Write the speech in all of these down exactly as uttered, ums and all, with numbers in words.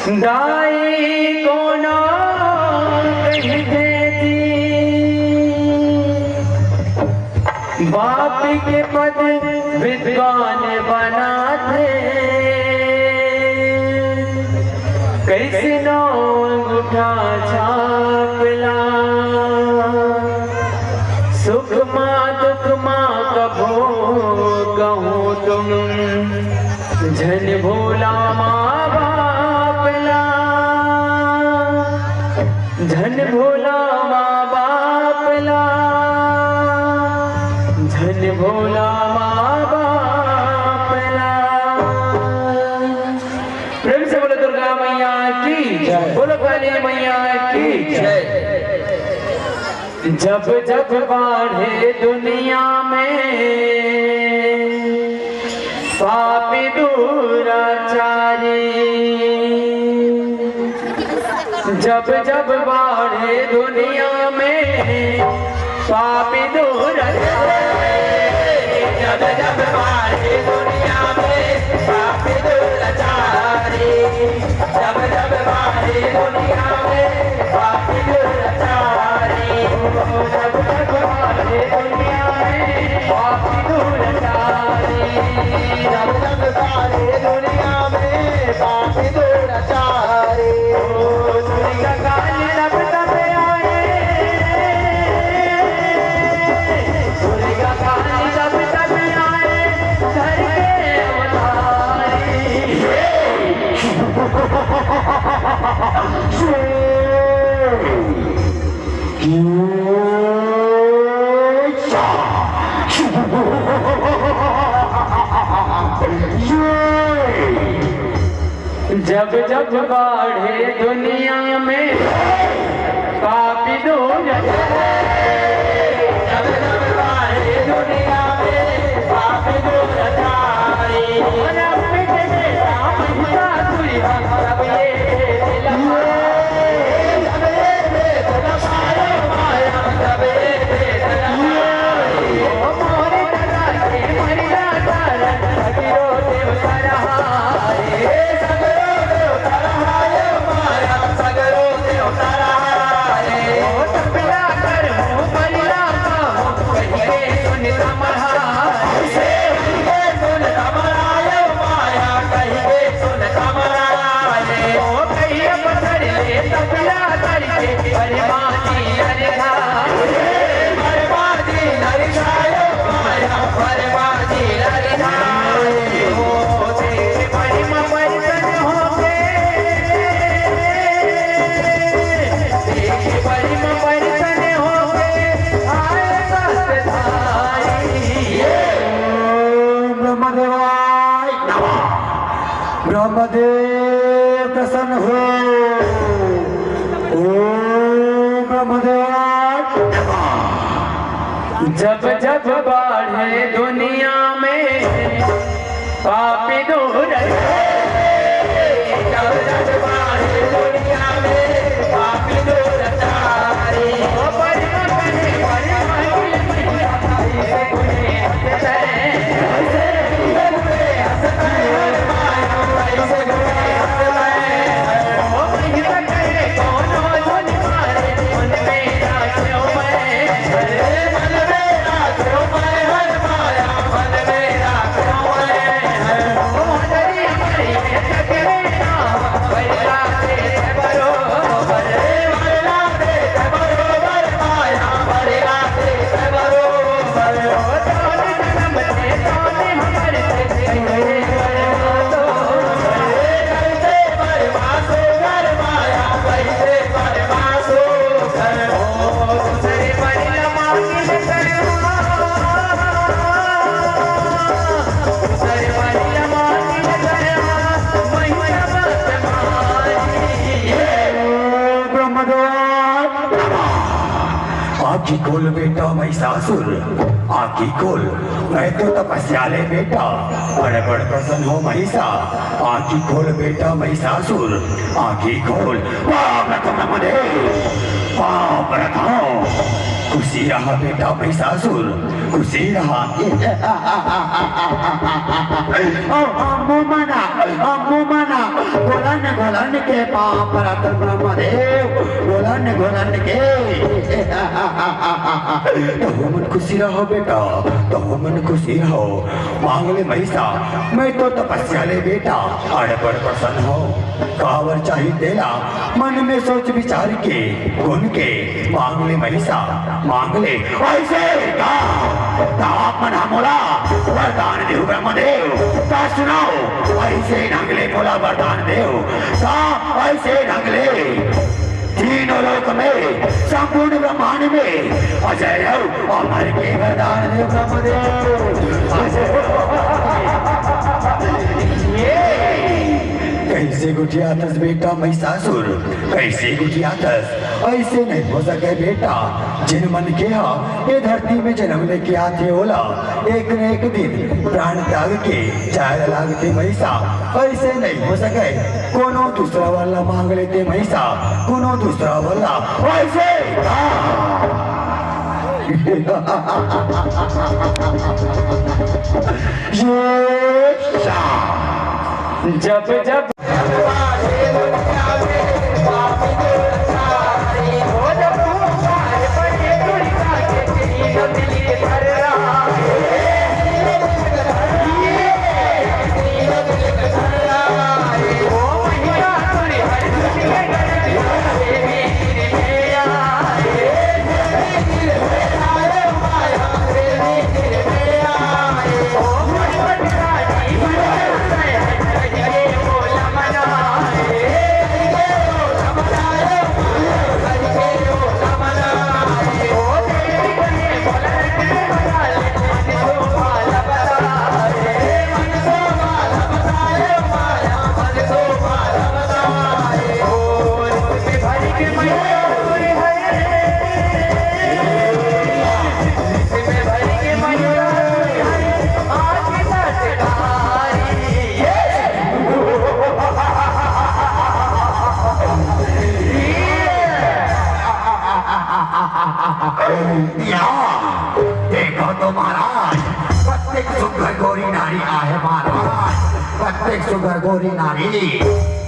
दाई कोनो कहिथे जी, बाप के पद विद्वान बनाथे। कइसनो अंगूठा छाप ला, सुख मा दुख मा कभो कहूँ तुम, झन भूला माँ बाप ला, झन भूला माँ बाप ला, झन भूला माँ बाप ला। प्रेम से बोलो दुर्गा मैया की जय। बोलो काली मैया की जय। जब जब बाढ़े दुनिया में पापी दुराचारी, जब जब बाढ़े दुनिया में पापी दुराचारी, जब जब बाढ़े दुनिया में पापी दुराचारी, जब जब बाढ़े दुनिया में पापी दुराचारी, जब जब बाढ़े दुनिया में पापी दुराचारी, जब जब बाढ़े दुनिया में पापी दुराचारी। ओ दुर्गा काली तब तब आए, दुर्गा काली तब तब आए, धर के अवतारी। जब जब बाढ़े दुनिया में पापी दुराचारी, जब जब बाढ़े दुनिया में पापी दुराचारी, और अपने बेटा महिषासुर हम सब ये भेद लगा, सब ये भेद लगा, माया सब ये भेद लगा। ओ मोरे दादा के मरिया कारण सगरो देवता रहा। ब्रह्मदेवाय नमः। ब्रह्मदेव प्रसन्न हो। ओम ब्रह्मदेवाय नमः। जब जब बाढ़े दुनिया में पापी दुराचारी, जब जब बाढ़े दुनिया में पापी दुराचारी। ओ बड़ी मगन, बड़ी मगन, ब्रह्मदेव। आँखी खोल बेटा महिषासुर, आँखी खोल। मैं तो तपस्या ले बेटा, बड़ बड़ प्रसन्न हो महिषा। आँखी खोल बेटा महिषासुर, आँखी खोल। पाँव रखो ब्रह्मदेव, पाँव रखो। खुशी रहा बेटा महिषासुर, खुशी रहा। अम्मू मना, अम्मू मना, घोलन घोलन के पाँव परत ब्रह्मदेव, घोलन घोलन के। तहू मन खुशी रहो बेटा, तहू मन खुशी रहो। मांग ले महिषा, मैं तो तपस्या ले बेटा, अड़बड़ प्रसन्न हो। कावर चाही तेला, मन में सोच विचार के, गुन के, मांग ले महिषा, मांग ले। ऐसे का? त आप मन हा मोला वरदान देव ब्रह्मदेव, का सुनाओ? ऐसे मांग ले मोला वरदान देव, का ऐसे मांग ले? तीनों लोक में, संपूर्ण ब्रह्मांड में अजय हो, अमर के वरदान देव ब्रह्मदेव। अजय हो। ये कैसे गोठियाथस बेटा महिषासुर, कैसे गोठियाथस? ऐसे नहीं हो सके बेटा, जिन मन के हा ये धरती में जन्म लेके आथे ओला एक न एक दिन प्राण त्याग के जाय लागथे महिषा। ऐसे नहीं हो सके, कोनो दूसरा वाला मांग लेते महिषा, कोनो दूसरा वाला। ऐसे का? ये सा। जब जब या, देखो तो महाराज, कतेक सुघर गोरी नारी आहे महाराज, कतेक सुघर गोरी नारी।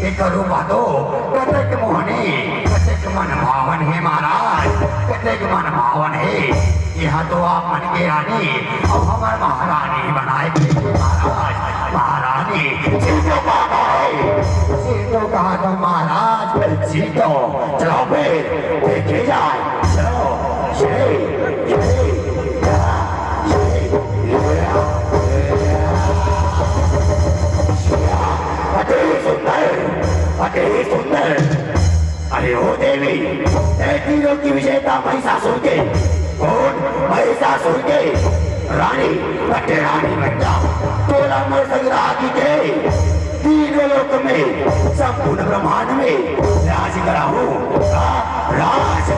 एकर रूप तो कतेक मोहनी, कतेक मन भावन हे महाराज, कतेक मन भावन हे। यह तो आप मन के रानी अउ हमर महारानी बनाए के हे महाराज। महारानी, सीतो कहाँ हे? सीतो कहाँ था महाराज? सीतो, चलो फिर देखे जाए। चलो, ये, ये, या, ये, या, या। अति सुंदर, अति सुंदर। अरे ओ देवी, ए तीनों की विजेता महिषासुर के, कौन महिषासुर के रानी, कटे रानी बन जा। तोला मोर संग राखी के तीनों लोक में, संपूर्ण ब्रह्मांड में राज कराहूं। रा-, राज।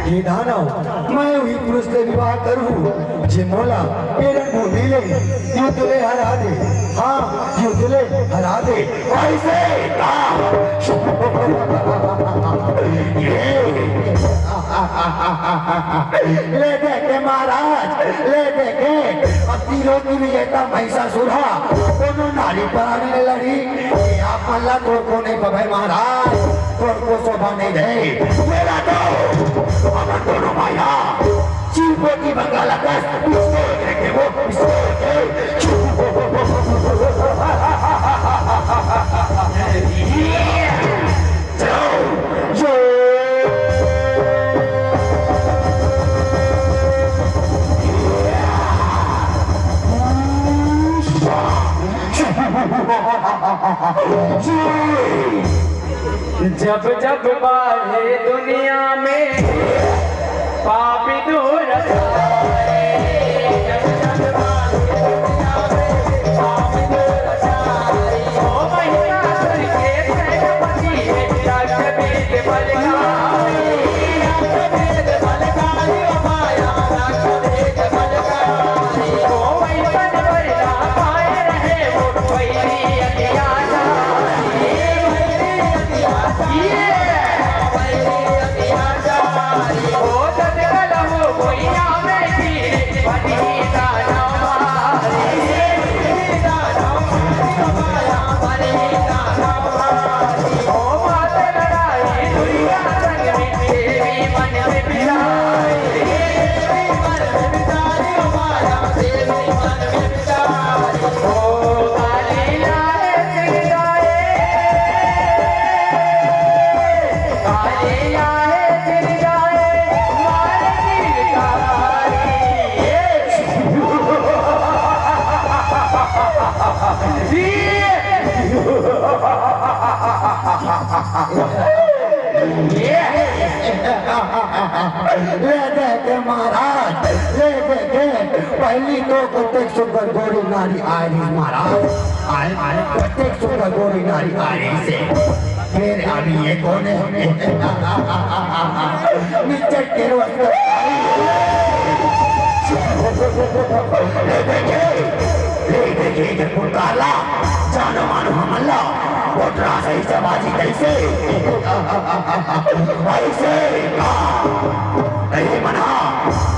ये दानव, मैं उही पुरुष ले विवाह करहूं, जे मोला ए रणभूमि ले युद्ध ले हरा दे। हाँ, युद्ध ले हरा दे। कैसे? का? ये। ले देखे महाराज, ले देखे। अब तीनों की विजेता महिषासुर हा कोनो नारी परानी ले लड़ी। ये आप मन ला तोर को नहीं पवे महाराज, तोर को शोभा नहीं दे। मेरा तो अपन दोनों भाइया चीपोटी बंगाला कस पिस्तौल के वो पिस्तौल के। जब जब बाढ़े दुनिया में पापी दूर ले देखे महाराज, ले देखे। पहली तो कतेक सुंदर गोरी नारी आए रहिस महाराज, आए, आए, कतेक सुंदर गोरी नारी आए रहिस हे। फिर अभी ये कोन हे? निचट के रोज ले देखे, ले देखे, जब पुकारला, जानो मानो हमन ला, कोटरा सही जबाजी कैसे? ऐसे का? नहीं मना,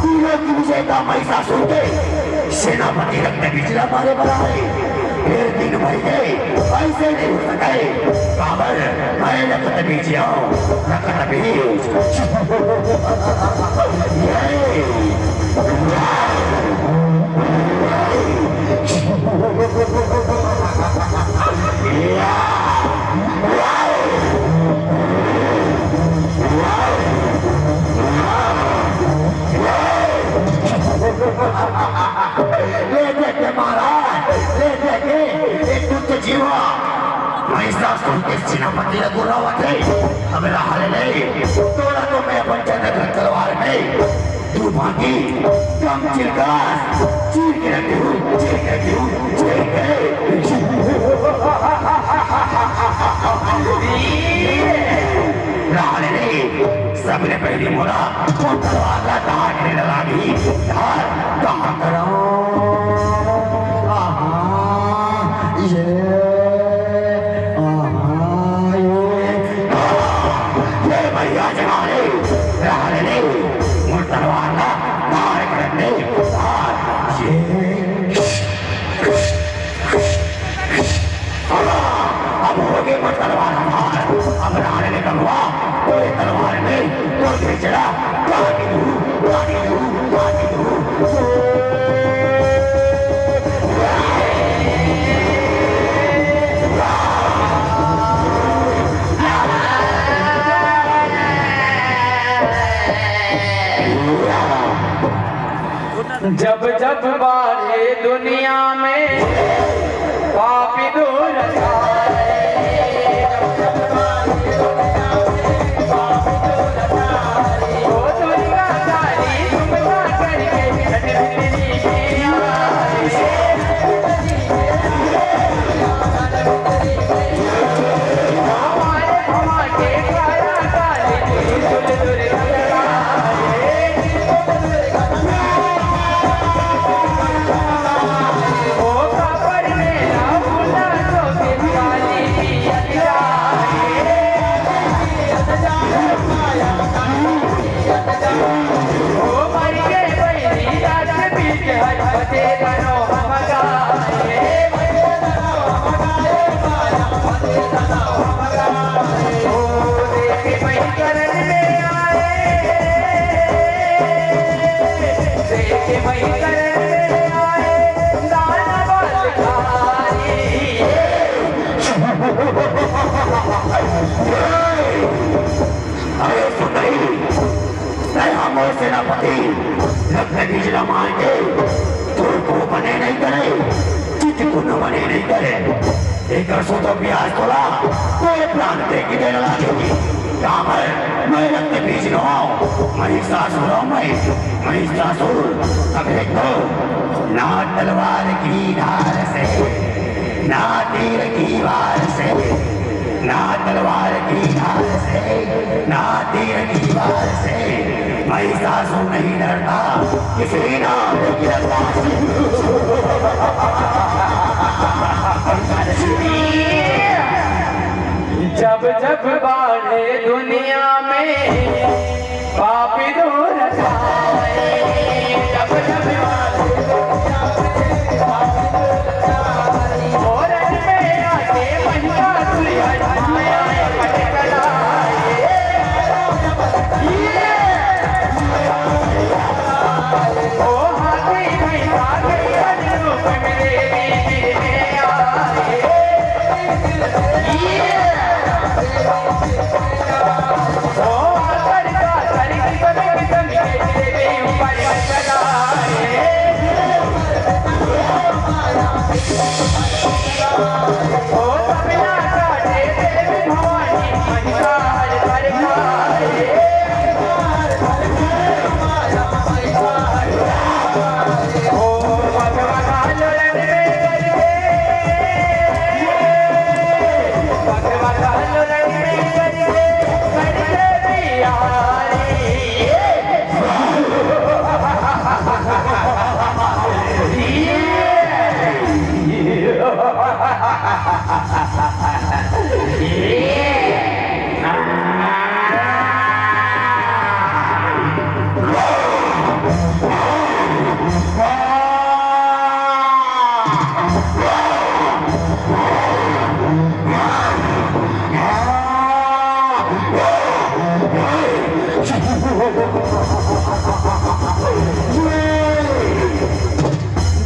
तीनों की विजेता महिषासुर के सेनापति रक्त बीज ला मारे बर आए। फिर दिन भर के ऐसे नहीं हो सके। काबर मैं रक्त बीज हूँ, रक्त बीज। ये। ले देखे महाराज, ले देखे, एक दुष्ट जीवा, महिषासुर के सेनापति ला गुर्रावत हे। अब रहा ले, तोला तो मैं अपन चंद्र तलवार में दू भांगी कम चिलका चीर के रख दूं, चीर के रख दूं, चीर के। राहल ने सबले पहली मोला वो तलवार ला धार के लगा दी। धार, धार करो। आहा, ये, आहा, ये। ये भैया जगा ले, राहल ने मोर तलवार ला धार कर दे। धार, ये। अब होगे मोर तलवार हमार, अब राहल ने गंगवा, तोरे तलवार में, तोर भेजड़ा, काटी दू, काटी दू, काटी दू। जब जब बाढ़े दुनिया में पापी दुराचारी। ओ दुर्गा काली, तुम जा करके छठ बिनती किया। हमारे भवा के काया काली, त्रिशूल दुर्गा काली। अरे सुंदरी, तैं हमर सेनापति रक्त बीज ला मार के तोर को बने नहीं करे, चित्त को न बने नहीं करे। एकर सोच अभ्यास तोला तोरे प्राण दे के देना लागही। काबर मैं रक्त बीज नोहंव, महिषासुर हंव मैं, महिषासुर। अब देख तो, ना तलवार की धार से, ना तीर की वार से, ना तलवार की धार से, ना तीर की वार से, महिषासुर नहीं डरता किसी नाग की रस्सा से। जब जब बाढ़े दुनिया में पापी दुराचारी, जब जब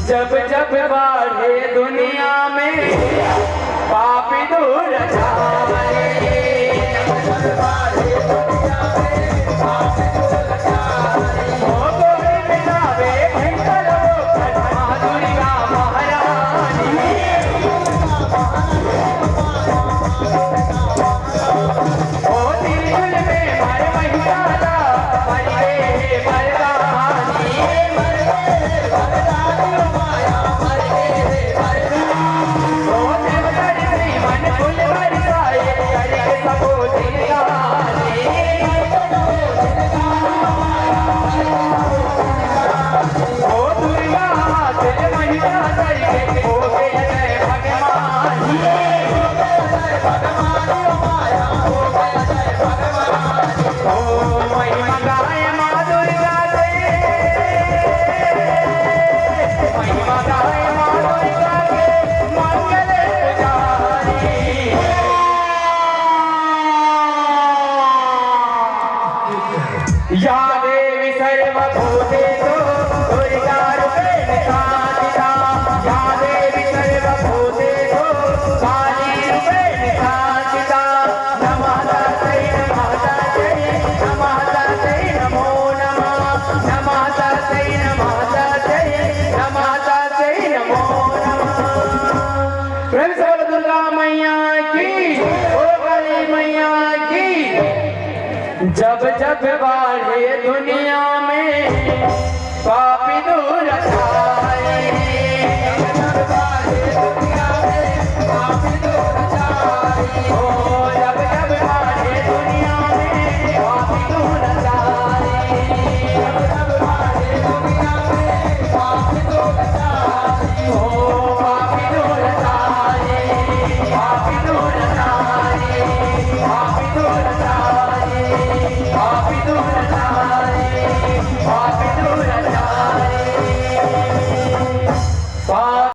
जब जब बाढ़े दुनिया में पापी दुराचारी, ओ गोरी मिलावे भीतर वो खटमा दुर्गा महारानी। ओ त्रिशूल में मारे महिषाला, मर गे हे मर्दानी। या देवी सर्वभूतेषु दुर्गारूपेण संस्थिता। या देवी सर्वभूतेषु कालीरूपेण संस्थिता। नमः तस्यै, नमः तस्यै, नमः तस्यै, नमो नमः। नमः तस्यै, नमः तस्यै, नमः तस्यै, नमो नमः। प्रेम से बोलो दुर्गा मैया की, ओ काली मैया की। जब जब बाढ़े दुनिया में पापी दुराचारी,